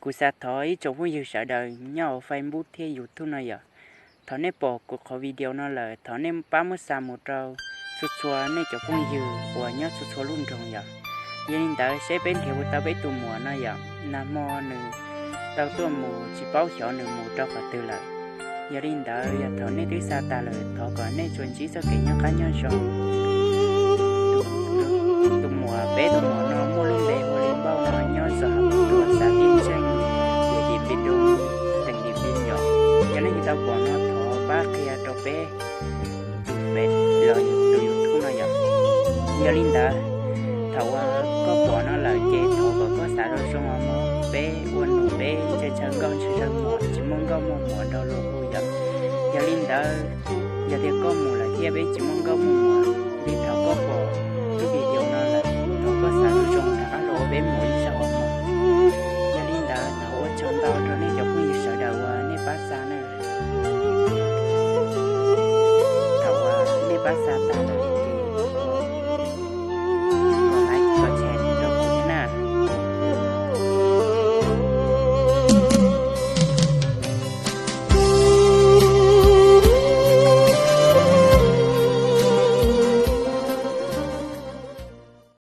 Kuv xav thov ib tsoom phooj ywg sawv daws nyob hauv Facebook thiab YouTube no yom, thaum nej pom kuv qhov video no lawm, thov nej pab muab xa mus rau txhua txhua nej cov phooj ywg uas nyob txhua txhua lub nroog yom. Yog li ntawd seb peb nrhiav puas tau peb tus muam no yom, nag hmo nws tau tuaj mus tsis paub xyov nws mus rau qhov twg lawm. Yog li ntawd yog thaum nej twb xa tas lawm, thov kom nej tsuas ntsib txoj kev nyob qab nyob zoo. Tus muam, peb tus muam no muaj lub npe hu li Npauj no, nyob zos Hav Phuv Tuam, xav Tij Ntseej, yam Dim Pis Doo, teem Dim Pis yom. Yog nej tsis tau pom no thov pab qhia rau peb tus Face los yog tus YouTube no yom. Yog li ntawd, thaum uas koj pom no lawm ces thov kom koj xav zoo zoo os mog, peb ua nus peb ntshaw ntshaw nkauj ntshaw ntshaw muam, tsis muaj nkauj muaj muam rau luag hu yom. Yog li ntawd, yog tias koj mus lawm thiab peb tsis muaj nkauj muaj muam li thaum koj pom lub video no lawm, thov koj xav zoo zoo rov qab los ua peb muam ib